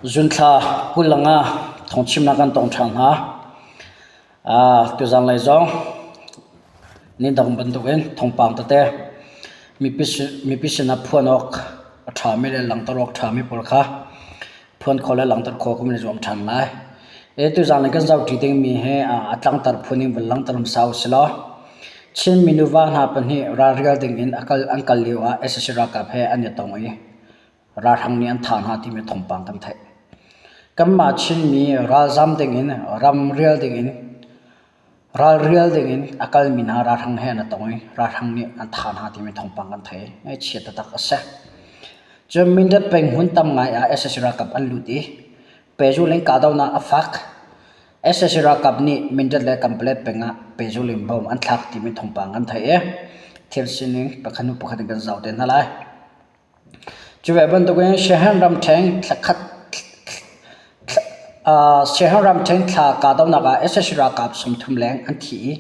Zunthla 25 thawngchimnak kan tong ṭhan hna. Tuzanlei zong nidang bantukin thawngpang tete mipi sinah phuan awk a ṭhami le langhter awk ṭhami pawl kha phuan khawh le langhter khawh kan i zuam ṭhan lai. Tuzanlei kan zohṭi dingmi hi a tlangtar phun in van langhter hmasa usih law Chinmi nuva hna pahnih ralrial dingin an kal lio ah sac ralkap he an i tong i ralhrang nih an thah hna timi thawngpang kan theih. Kanmah Chinmi ralzam dingin ram rial dingin ralrial dingin a kalmi hna ralhrang he an i tong i ralhrang nih an thah hna timi thawngpang kan theih. Ngaihchia taktak a si. Cun Mindat peng hmun tam ngai ah sac ralkap an lut i pehzulh in kahdohnak a fak. Sac ralkap nih Mindat le Kanpalet peng ah pehzulh in bomb an thlak timi thawngpang kan theih i thil sining pakhat hnu pakhat in kan zoh te hna lai. Cu ve bantukin Shehan ramṭhen thla kahdohnak ah sac ralkap 30 leng an thi i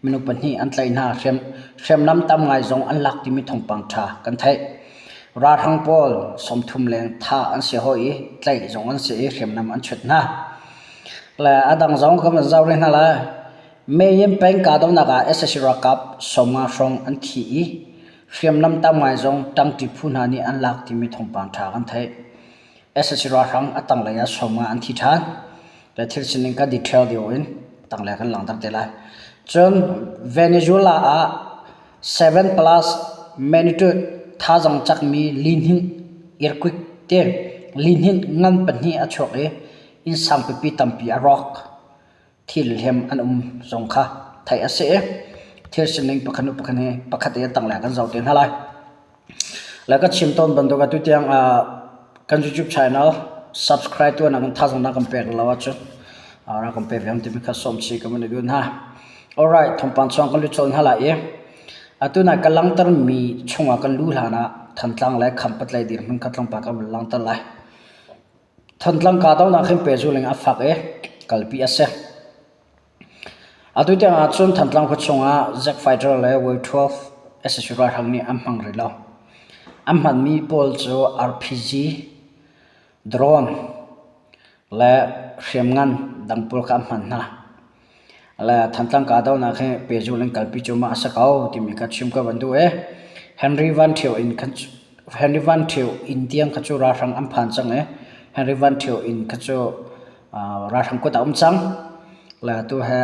minung pahnih an tlaih hna. Hriamnam tam ngai zong an lak timi thawngpang ṭha kan theih. Ralhrang pawl 30 leng thah an si hawi i tlaih zong an si i hriamnam an chut hna. Le a dang zong kan van zoh rih hna lai. Meiinn peng kahdohnak ah sac ralkap 50 hrawng an thi i Hriamnam tam ngai zong ṭangṭi phu hna nih an lak timi thawngpang ṭha kan theih. Sac ralhrang a tanglei ah 50 an thi ṭhan. Le thil sining ka detail deuh in tanglei kan langhter te lai. Cun Venezuela ah 7 plus magnitude thazaang cakmi lihnin earthquake te lihnin ngan pahnih a chuak i inn sang pipi tampi a rawk. Thil hliam an um zong kha theih a si i thil sining pakhat hnu pakhat hi pakhat i a tanglei ah kan zoh te hna lai. Le ka chim tawn bantuk atu tiang kan YouTube channel subscribe tuahnak in thazaang na kan pek lo ahcun rak kan pe ve timi kha sawm chih ka van i duh hna. Alright, thawngpang chuang kan lut colh hna lai i atu na ka langhter mi chungah kan lu hlan ah Thantlang le Khampat lei dirhmun kha tlawmpal ka van langhter lai. Thantlang kahdohnak hin pehzulh in a fak i kalpi a si. Atu tiang ahcun Thantlang khuachung ah Zack Fighter le Way 12 sac ralhrang nih an hmang rih lo. An hmanmi pawl cu RPG, drone le hriamngan dang pawl kha an hman hna. Le Thantlang kahdohnak hi pehzulh in kalpi cu mah a si ko timi kha chim ka van duh i Henry Van Ṭhio inn khan Henry Van Ṭhio inn tiang kha cu ralhrang an phan cang i Henry Van Ṭhio inn kha cu ralhrang kut ah a um cang. Le atu he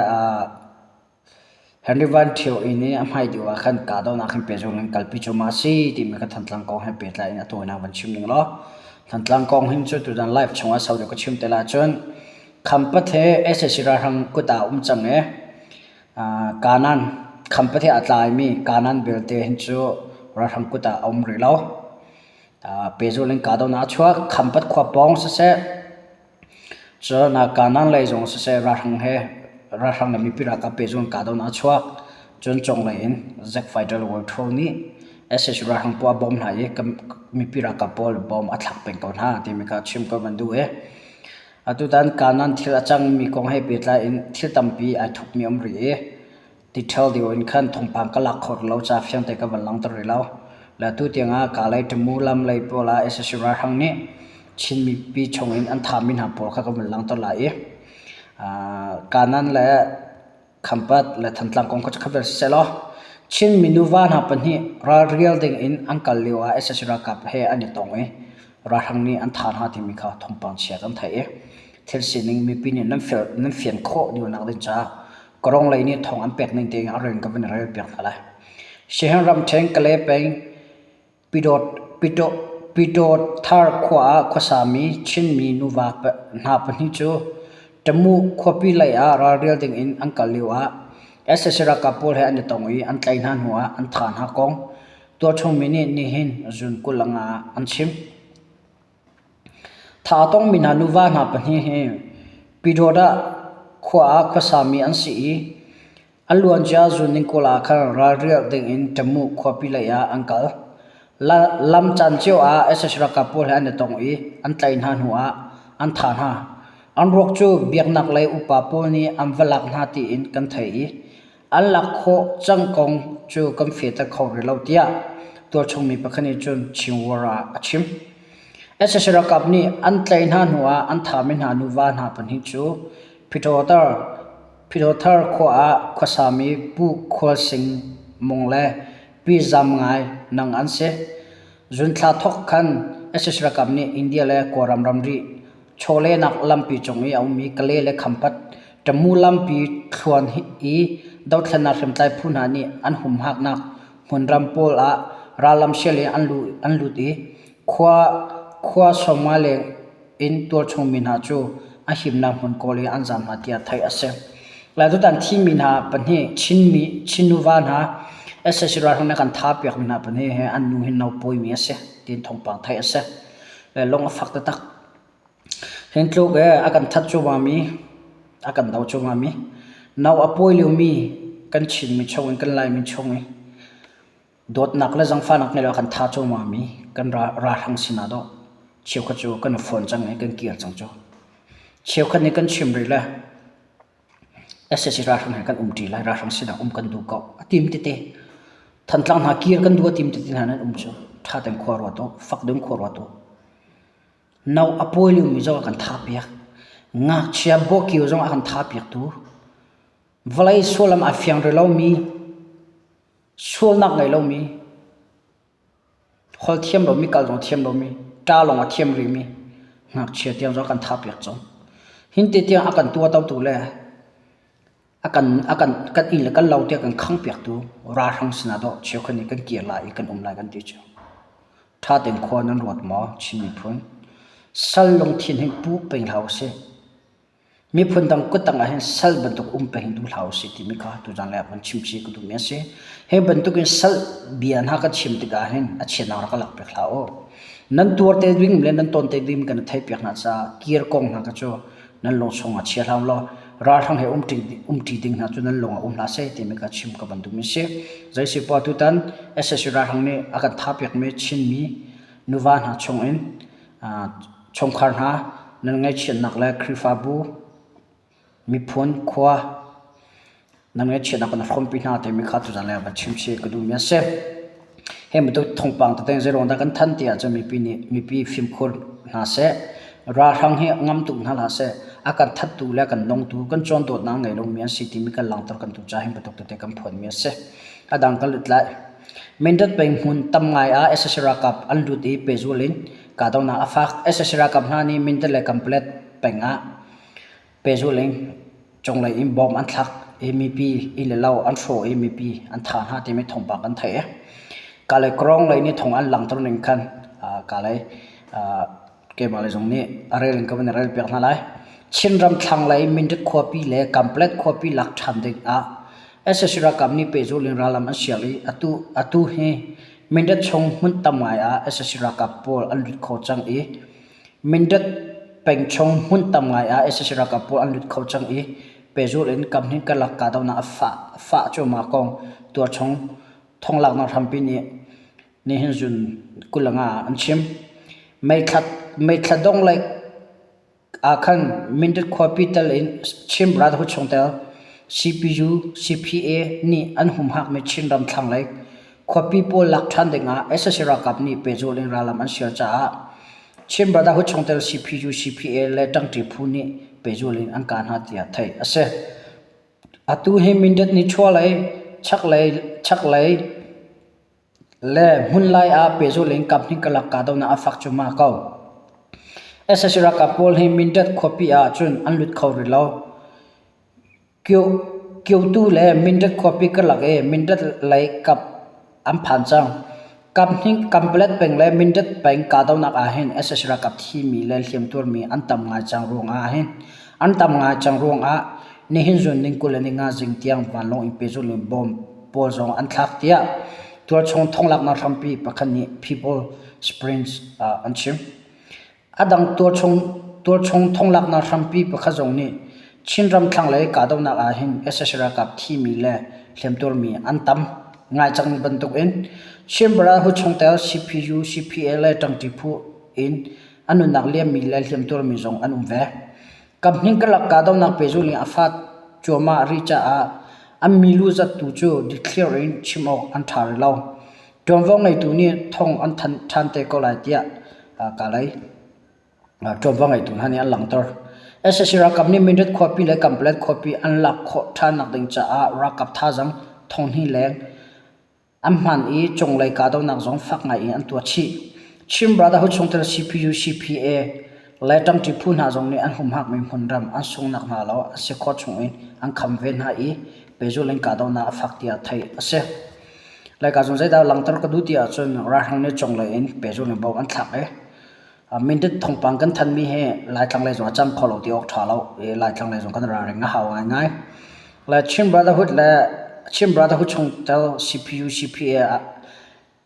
Henry Van Ṭhio inn i a hmai deuh ah khan kahdohnak hin pehzulh in kalpi cu mah a si timi kha Thantlang kong he pehtlai in a tawinak van chim ning law Thantlang kong hin cu tutan live chungah sau deuh ka chim te lai cun Khampat he sac ralhrang kut ah a um cang i Kanan Khampat he aa tlaimi Kanan belte hin cu ralhrang kut ah a um rih lo. Pehzulh in kahdohnak a chuak. Khampat khua pawng siseh, cun Kanan lei zong siseh ralhrang he ralhrang le mipi ralkap pehzulh in kahdohnak a chuak. Cun conglei in Zack Fighter World Tour nih sac ralhrang pawl a bawm hna i mipi ralkap pawl bom a thlak peng ko hna timi kha chim ka van duh i Atutan Kanan thil a cangmi kong he pehtlai in thil tampi ai thupmi a um rih i detail deuh in khan thawngpang ka lak kho rih lo caah fiangte ka van langhter rih lo. Le atu tiangah Kalay Tamu lam lei pawl ah sac ralhrang nih Chin mipi chungin an thahmi hna pawl kha ka van langhter lai i Kanan le Khampat le Thantlang kong kha cu khat siseh law Chinmi nuva hna pahnih ralrial ding in an kal lio ah sac ralkap he an i tong i ralhrang nih an thah hna timi kha thawngpang chia kan theih i thil sining mipi nih nan fel nan fian khawh dihnak ding caah Karong lei nih thawng an pek ning tein a rel ka van i rel piak hna lai. Siaherh ramṭhen Kalay peng Pyidawtthar khua ah khuasami Chinmi nuva hna pahnih cu Tamu khuapi lei ah ralrial dingin an kal lioah sac ralkap pawl he an i tong i an tlaih hna hnuah an thah hna kong tualchungmi nih nihin June 25 ah an chim. Tha a tongmi hna nuva hna pahnih hi Pyidawtah khua ah khuasami an si i A luancia zuningkawl ah khan ralrial dingin Tamu khuapi lei ah an kal. Lam can cio ah sac ralkap pawl he an i tong i an tlaih hna hnu ah an thah hna. An ruak cu biaknak lei upa pawl nih an va lak hna tiin kan theih i an lak khawh cang kong cu kan fehter kho rih lo tiah tualchung mi pakhat nih cun Chin War ah a chim. Sac ralkap nih an tlaih hna hnu ah an thahmi hna nuva hna pahnih cu Phitawthar khua ah khuasami Pu Khual Sing Mung le Pi Zam Ngai Nang an si. Zunthla thawk khan sac ralkap nih India le Kawlram ramri chawlehnak lampi cung i a ummi Kale le Khampat Tamu lampi thluan i dothlennak hriamtlai phu hna nih an humhaknak hmunram pawl ah rallam sial in an lut i khua sawmnga leng in tualchung mi hna cu a himnak hmun kawl in an zaam hna tiah theih a si. Tutan thimi hna pahnih Chinmi Chin nuva hna sac ralhrang nih kan tha piakmi hna pahnih hi an nu hi naupawimi a si tiin thawngpang theih a si. Lung a fak taktak. Hin tluk ee a kan that cuahmahmi, a kan do cuahmahmi, no a pawi liomi kan Chinmi chung in kan Laimi chung i dawtnak le zangfahnak ngei lo a kan tha cuahmahmi kan ralhrang sinah dawh cheukhat cu kan i fawn cang i kan kir cang cu. Cheukhat nih kan chim rih le sac ralhrang he kan umṭi lai, ralhrang sinah um kan duh ko a tim tete. Thantlang hna kir kan duh a tim tete hna nan um cu ṭha tein khua ruat u, fak deuh in khua ruat u. No a pawi liomi zong a kan thahpiak. Ngakchia bawkio zong a kan thahpiaktu. Vawlei sullam a fiang rih lomi, sualnak ngei lomi, holh thiam lomi, kal zong thiam lomi, ṭa lawng a thiam rihmi ngakchia tiang zong a kan thahpiak cang. Hin te tiang a kan tuahtotu le a kan a kan kan inn le kan lo tiah kan khangpiaktu ralhrang sinah dawh cheukhat nih kan kir lai i kan um lai kan ti cu. Ṭha tein khua nan ruat maw Chin miphun? Sal lungthin hin pu peng hlah usih. Miphun dang kuttang ah hin sal bantuk um peng duh hlah usih timi kha tuzan lei ah van chim chih ka duhmi a si. Hi bantukin sal bia hna kan chim tikah hin a chiatnak rak ka lak piak hlah u. Nan tuar te ding le nan ton te ding kan theih piak hna caah kir kong hna kha cu nan lung chungah chia hlah law ralhrang he umṭi ding hna cu nan lung ah um hlah seh timi kha chim ka van duhmi si. Zeisi poah tutan sac ralhrang nih a kan thahpiakmi Chinmi nuva hna chungin chungkhar hna nan ngaihchiatnak le Khrihfabu miphun khua nan ngaihchiatnak kan hrawmpi hna timi kha tuzan le van chim chih ka duhmi a si. Hi bantuk thawngpang tete zeiruang dah kan thanh ti ahcun mipi nih mipi fimkhur hna seh, ralhrang hi ngam tuk hna hlah seh, a kan thattu le a kan nongtu, kan cawn dawtnak a ngei lomi an si timi kan langhter kan duh caah hi bantuk tete kan phuanmi a si. A dang kan lut lai. Mindat peng hmun tam ngai ah sac ralkap an lut i pehzul in kahdohnak a fak. Sac ralkap hna nih Mindat le Kanpalet peng ah pehzul in cunglei in bomb an thlak i mipi inn le lo an hrawh i mipi an thah hna timi thawngpang kan theih. Kalay Krawng lei nih thawng an langhter ning khan Kalay keimah lei zong nih a rel in ka van i rel piak hna lai. Chinram thlanglei Mindat khuapi le Kanpalet khuapi lak ṭhan ding ah sac ralkap nih pehzulh in rallam an sial i atu atu hi Mindat chung hmun tam ngai ah sac ralkap pawl an lut kho cang i Mindat peng chung hmun tam ngai ah sac ralkap pawl an lut kho cang i pehzulh in kamhnih karlak kahdohnak a fah fah cuahmah kong tualchung thonglaknak hrampi nih nihin zun 25 ah an chim. Meithla meithla dong lei ah khan Mindat khuapi tel in Chin Brotherhood chungtel CPU, CPA nih an humhakmi Chinram thlanglei khuapi pawl lak ṭhan dingah sac ralkap nih pehzulh in rallam an sial caah Chin Brotherhood chungtel CPU, CPA le ṭangṭi phu nih pehzulh in an kah hna tiah theih a si. Atu hi Mindat nichuahlei, chaklei, chaklei le hmunlai ah pehzulh in kaphnih karlak kahdohnak a fak cuahmah ko. Sac ralkap pawl hi Mindat khuapi ah cun an lut kho rih lo. Kyotu le Mindat khuapi karlak i Mindat lei kap an phan cang. Kanpalet peng le Mindat peng kahdohnak ahhin sac ralkap thimi le hliamtuarmi an tam ngai cang ruangah hin an tam ngai cang ruangah nihin zun ning 25 zing tiang vanlawng in pehzulh in bomb pawl zong an thlak tiah tualchung thonglaknak hrampi pakhat nih People Springs ah an chim. A dang tualchung thonglaknak hrampi pakhat zong nih Chinram thlanglei kahdohnak ahhin sac ralkap thimi le hliamtuarmi an tam ngai cang bantukin Chin Brotherhood chungtel CPU, CPA le ṭangṭi phu in a nunnak liammi le hliamtuarmi zong an um ve. Kaphnih karlak kahdohnak pehzulh in a fat cuahmah rih caah an milu zat tu cu dikthliar in chim awk an ṭha rih lo. Ṭuanvo ngeitu nih thong an thanh ṭhan te ko lai tiah Kalay ṭuanvo ngeitu hna nih an langhter. Sac ralkap nih Mindat khuapi le Kanpalet khuapi an lak khawh ṭhannak ding caah ralkap thazaang thonghnih leng an hman i cunglei kahdohnak zong fak ngai in an tuah chih. Chin Brotherhood chungtel CPU, CPA le ṭangṭi phu hna zong nih an humhakmi hmunram an sunghnak hna lo an si khawh chung in an kham ve hna i pehzulh in kahdohnak a fak tiah theih a si. Laika zong zeidah langhter ka duh ti ahcun ralhrang nih cunglei in pehzulh in bomb an thlak i Mindat thawngpang kan thanmi hi Laitlang lei zong a cang kho lo ti awk ṭha lo i Laitlang lei zong kan ralring a hau ngaingai. Le Chin Brotherhood le Chin Brotherhood chungtel CPU CPA ah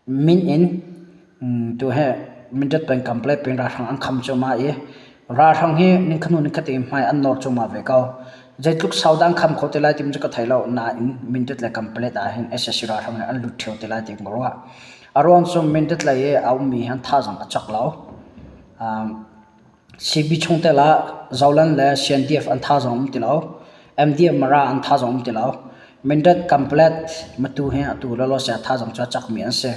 min in tu hi Mindat peng Kample peng ralhrang an kham cuahmah i ralhrang hi ningkhat hnu ningkhat in hmai an nawr cuahmah ve ko. Zeitluk sau dah an kham kho te lai timi cu ka thei lo nain Mindat le Kanpalet ah hin sac ralhrang hi an lut ṭheo te lai ti ka ruah. A ruang cu Mindat lei i a ummi hi an thazaang a cak lo. CB chungtel ah Zoland le CNDF an thazaang um ti lo. MDF Mara an thazaang um ti lo. Mindat, Kanpalet, Matu hi atu lawlaw a thazaang cu a cakmi an si.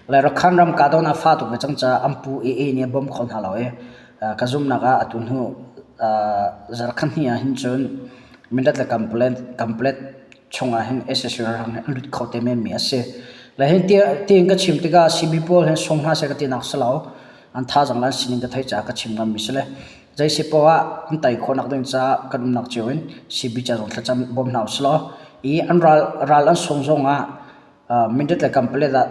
Le Rakhine ram kahdohnak fa tuk ve cang caah an pu AA nih a bawm kho hna lo i ka zumhnak ah atu hnu zarkhat hnih ah hin cun Mindat le Kanpalet chung ah hin sac ralhrang hi an lut kho te menmi a si. Le hin tiin ka chim tikah CB pawl hin sung hna seh ka tinak si lo. An thazaang le an sining ka theih caah ka chim ngammi si le zei si poah ah an tei khawhnak ding caah kan umnak cio in CB ca zong thlacam bawm hna usih law i an ral ral an sung zong ah Mindat le Kanpalet ah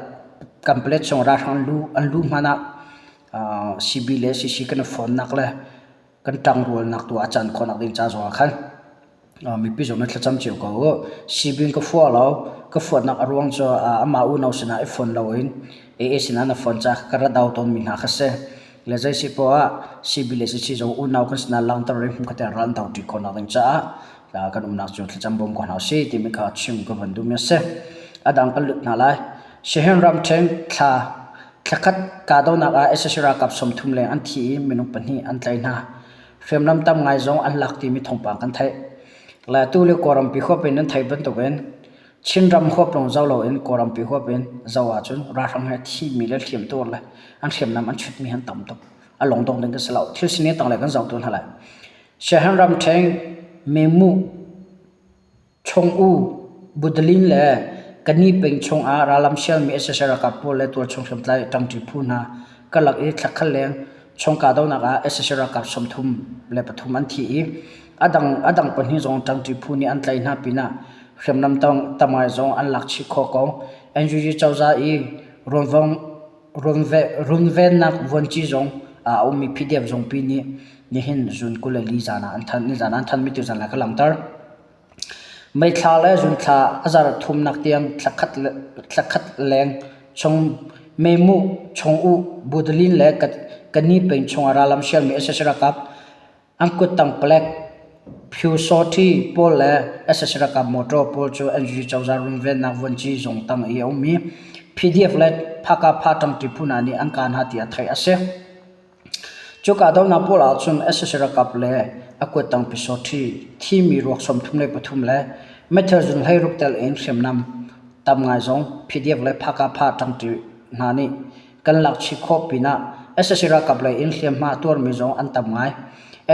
Kanpalet chung ralhrang an lu an lu hmanh ah CB le CC kan i fonnak le kan ṭangrualnak tu ah a can khawhnak ding ca zong ah khan mipi zong nih thlacam cio ko u. Sibing ka fuah lo, ka fuatnak a ruang cu amah unau sinah i fon loin AA sinah na fon caah ka ra dau tawnmi hna kha si. Le zei si poah ah CB le CC zong unau kan sinah langhter i hmunkhat ah ral an do ṭi khawhnak ding caah kan umnak cu thlacam bawm ko hna usih timi kha chim ka van duhmi a si. A dang kan lut hna lai. Siaherh ramṭhen thla thlakhat kahdohnak ah sac ralkap 30 leng an thi i minung pahnih an tlaih hna. Hriamnam tam ngai zong an lak timi thawngpang kan theih. Le tulio Kawlrampi huap in nan theih bantukin Chinram huap lawng zoh loin Kawlrampi huap in zoh ahcun ralhrang he thimi le hliamtuar le an hriamnam an chutmi an tam tuk. A lungdong ding kan si lo. Thil sining tanglei kan zoh tu hna lai. Siaherh ramṭhen Memu Chong-u, Budalin le Kani peng chungah rallam sialmi sac ralkap pawl le tualchung hriamtlai ṭangṭi phu hna karlak i thlakhat leng chung kahdohnak ah sac ralkap 33 an thi i a dang a dang pahnih zong ṭangṭi phu nih an tlaih hna pinah hriamnam tam ngai zong an lak chih khawh ko. NUG cozah i runvennak vuanci zong a ummi PDF zungpi nih nihin June 24 zan ah an thanh. Nizan ah an thanhmi tuzan ah ka langhter. Meithla le zunthla a zar thumnak tiang thlakhat leng chung meimuh chung-uh Budalin le Kani peng chungah rallam sialmi sac ralkap an kuttang palek Pyusawhti pawl le sac ralkap motor pawl cu NUG cozah runvennak vuanci zung tang i a ummi PDF le Phakapha ṭangṭi phu hna nih an kah hna tiah theih a si. Cu kahdohnak pawl ahcun sac ralkap le a kuttang pyusawhti thimi ruak 33 le meithal zun 16 tel in hriamnam tam ngai zong PDF le Phakapha ṭangṭi hna nih kan lak chih khawh pinah sac ralkap lei in hliamhma a tuarmi zong an tam ngai.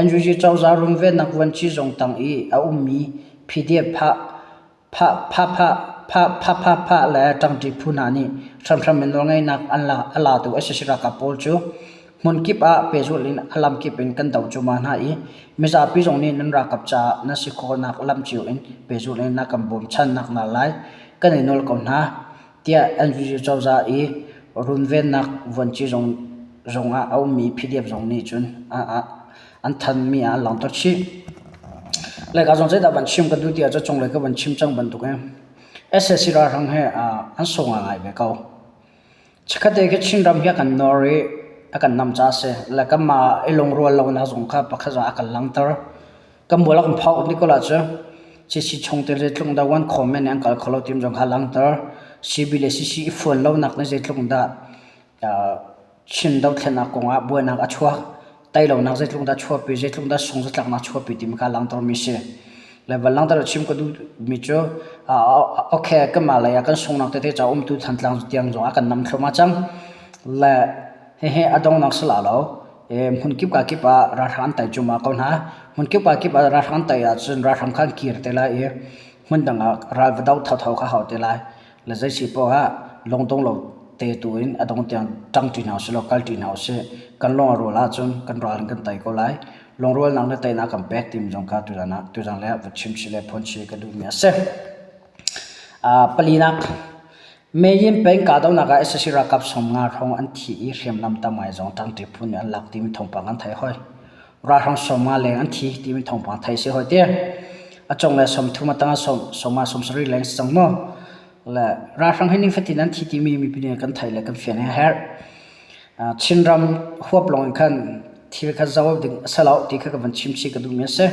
NUG cozah runvennak vuanci zung tang i a ummi PDF phah Phapha le ṭangṭi phu hna nih hramhram in nawlngeihnak a latu sac ralkap pawl cu hmunkip ah pehzulh in a lamkip in kan doh cuahmah hna i mizapi zong nih nan ralkap caah nan si khawhnak lam cio in pehzulh in na kan bawmchannak hna lai kan i nawl ko hna tiah NUG cozah i runvennak vuanci zung ah a ummi PDF zong nih cun an thanmi ah an langhter chih. Leka zong zeidah van chim ka duh ti ahcun cunglei ka van chim cang bantuk in sac ralhrang he an sung ngai ve ko. Chikkhatte khi Chinram hi a kan nawr i a kan nam ca a si. Le kanmah i lungrual lonak zong kha pakhat zong a kan langhter. Kan mual a kan phauh Nicola cu CC chungtel zeitluk dah one comment in an kal kho lo tim zong kha langhter. CB le CC i fuan lonak nih zeitluk dah Chin dothlennak kongah buainak a chuak, teilonak zeitluk dah chuahpi, zeitluk dah sungzatlaknak chuahpi timi kha langhtermi si. Le van langhter chim ka duhmi cu okay kanmah lei ah kan sunghnak tete ca umtu Thantlang tiang zong a kan nam thluahmah cang. Le. Hihi a donghnak si la lo. Hmun kip ka kip ah ralhrang an tai cuahmah ko hna. Hmun kip ka kip ah ralhrang an tai ahcun ralhrang kha an kir te lai i hmun dang ah ral va doh thotho kha hau te lai. Le zei si paoh ah lungdong lo te tu in a dong tiang ṭang ṭi hna usih law kal ṭi hna usih. Kan lung a rual ahcun kan ral in kan tei ko lai. Lungrualnak le teinak kan pek timi zong kha tuzan ah tuzan le ah va chim chih le phuan chih ka duhmi a si. Palinak, Meyin peng kahdohnak ah sac ralkap 50 hrawng an thi i hriamnam tam ngai zong ṭangṭi phu nih an lak timi thawngpang an theih hoi. Ralhrang 50 leng an thi timi thawngpang theih a si hoi ti. A cung le 30 a tang ah 50 70 leng si cang mu. Le ralhrang hi nifatin an thi timi mipi nih kan theih le kan fian a herh. Chinram huap lawng in khan thil kha zoh ding a si lo ti kha ka van chim chih ka duhmi a si.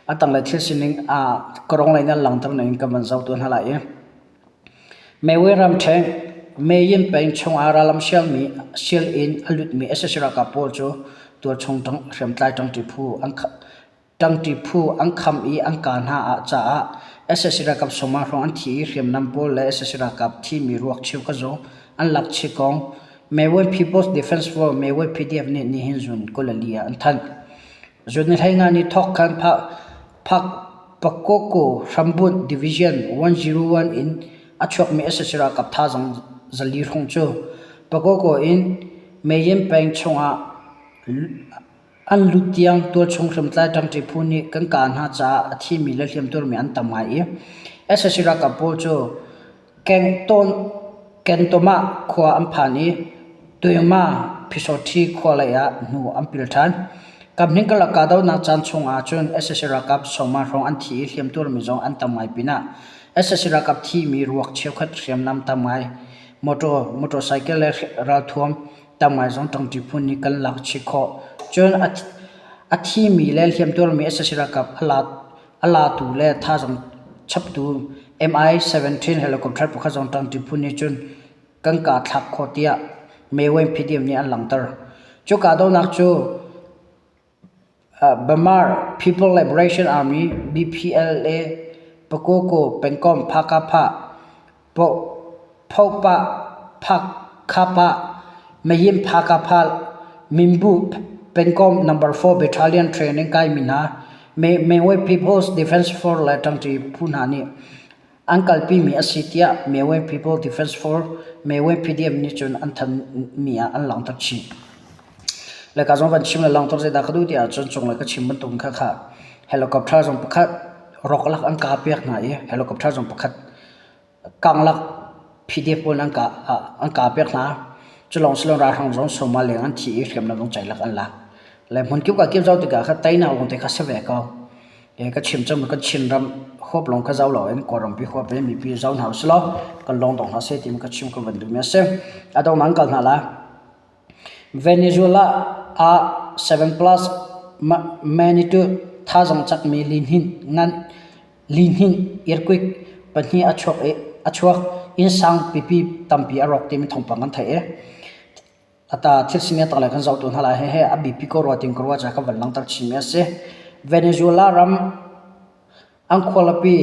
A tanglei thil sining ka rong lei in an langhter ning in kan van zoh tuah hna lai i Mewe ramṭhen Meyin peng chungah rallam sialmi sial in a lutmi sac ralkap pawl cu tualchung hriamtlai ṭangṭi phu an Ṭangṭi phu an kham i an kah hna caah sac ralkap sawma hrawng an thi i hriamnam pawl le sac ralkap thimi ruak cheukhat zong an lak chih kong Mewin People's Defense Force Mewin PDF nih nihin June 24 ah an thanh. June ni 15 ni thawk khan Pakoko hrambunh Division 101 in a chuakmi sac ralkap thazaang 400 hrawng cu Pakoko in Meyin peng chungah An lut tiang tualchung hriamtlai ṭangṭi phu nih kan kah hna caah a thimi le hliamtuarmi an tam ngai i sac ralkap pawl cu Kengtomah khua an phan i Tuingma Phisawṭhi khua lei ah hnu an pil ṭhan. Kamhning karlak kahdohnak caan chung ah cun sac ralkap sawma hrawng an thi i hliamtuarmi zong an tam ngai pinah sac ralkap thimi ruak cheukhat hriamnam tam ngai, motor, motorcycle le ralthuam tam ngai zong ṭangṭi phun nih kan lak chih khawh. Cun a thimi le hliamtuarmi sac ralkap a latu le thazaang chaptu Mi-17 helicopter pakhat zong ṭangṭi phun nih cun kan kah thlak khawh tiah Mewin PDF nih an langhter. Cu kahdohnak cu Bamar People Liberation Army (BPLA), Pakoko pengkomh Phakapha, Phopah Phakapah, Mayim Phakapha, Minbu pengkomh No. 4 Battalion training kaimi hna, Mengwe People's Defense Force le ṭangṭi phu hna nih An kalpimi a si tiah Mewin People Defense Force Mewin PDF nih cun an thanmi ah an langhter chih. Le ka zong van chim le langhter zeidah ka duh ti ahcun cunglei ka chim bantuk kha kha helicopter zong pakhat rawk lak an kah piak hna i helicopter zong pakhat kang lak PDF pawl an kah an kah piak hna. Cu lawng si lo ralhrang zong sawma leng an thi i hriamnam zong ceilak an lak. Le hmun kip ka kip zoh tikah kha teinak lawng te kha si ve ko. Ka chim cang kan Chinram huap lawng kha zoh loin Kawlrampi huap in mipi zoh hna usih law kan lawng dong hna seh timi ka chim ka van duhmi a si. A donghnak an kal hna lai. Venezuela ah 7 plus magnitude thazaang cakmi lihnin ngan lihnin earthquake pahnih a chuak i a chuak innsang pipi tampi a rawk timi thawngpang kan theih i Ata thil sining tak le kan zoh tu hna lai. Hihi a biapi ko rua tin ka ruah caah ka van langhter chinmi a si. Venezuela ram an khualipi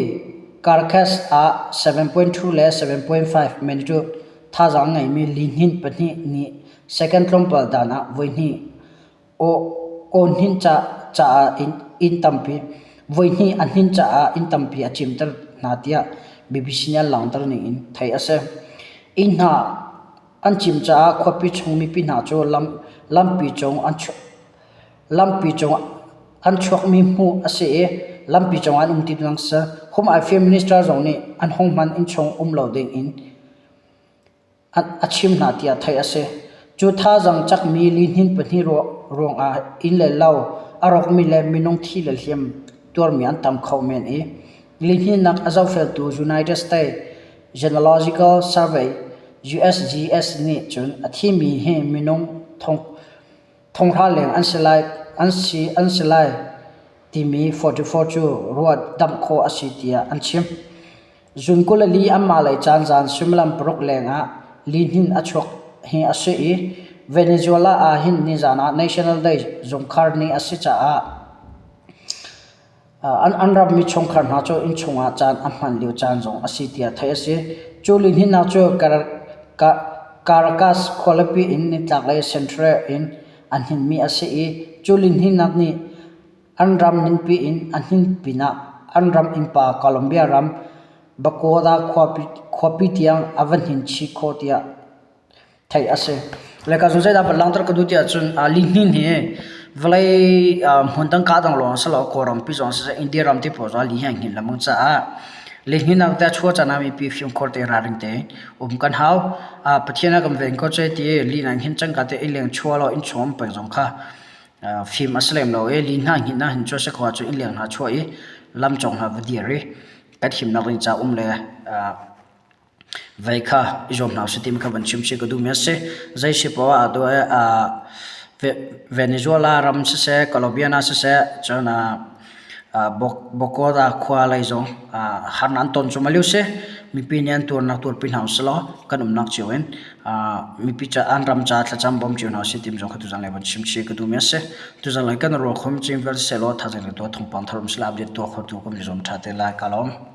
Caracas ah 7.2 le 7.5 magnitude thazaang a ngeimi lihnin pahnih nih second tlawmpal dan ah voihnih aw hnin caah inn tampi voihnih a hnin caah inn tampi a cimter hna tiah BBC nih an langhter ning in theih a si. Inn hna An cim caah khuapi chung mipi hna cu lampi cung an chuakmi hmuh a si i lampi cungah an um ti ding a si. Home Affairs Minister zong nih an hung hman innchung um lo ding in a chim hna tiah theih a si. Cu thazaang cakmi lihnin pahnih ruangah inn le lo a rawkmi le minung thi le hliam tuarmi an tam kho men i lihninnak a zohfeltu United States Genealogical Survey USGS nih cun a thimi hi minung thonghra leng an si lai an si an si lai timi 44 cu ruat damh khawh a si tiah an chim. June 24 anmah lei caan zan suimilam paruk leng ah lihnin a chuak hi a si i Venezuela ah hin nizan ah National Day zungkhar ni a si caah An rammi chungkhar hna cu innchung ah caan a hman lio caan zong a si tiah theih a si. Cu lihninnak cu. Caracas khualipi in nitlaklei Central in a hninmi a si i cu lihninnak nih an ram ningpi in a hnin pinah an ram innpa Colombia ram Bogota khuapi tiang a va hnin chih khawh tiah theih a si. Le ka zung zeidah van langhter ka duh ti ahcun lihnin hi vawlei hmun dang ka dang lawng si lo Kawlram pi zong siseh India ram ti pawl zong li hi an hngilh lengmang caah lihnin nak te a chuah caan ah mipi fimkhur te ralring te um kan hau. Pathian a kan ven ko ce ti li nan hngin cang ka te innleng chuah law innchung um peng zong kha fim a si lem lo i li hna hngin na hin cu a si ko ahcun innleng hna chuah i lamcawng hna va dir i kan himnak ding ca um le Vei kha i zuam hna usih timi kha van chim chih ka duhmi a si. Zei si poah ah Venezuela ram siseh, Colombia siseh, cun Bogota khua lei zong harnak an ton cuahmah lio si. Mipi nih an tuarnak tuarpi hna usih law kan umnak cio in mipi ca an ram caah thlacam bawm cio hna usih timi zong kha tuzan lei van chim chih ka duhmi a si. Tuzan lei kan rual khom cing vialte sehlaw thazaang le tuah thawngpang thar um seh law update tuah khotu kan i zuam ṭha te lai. Ka lawm.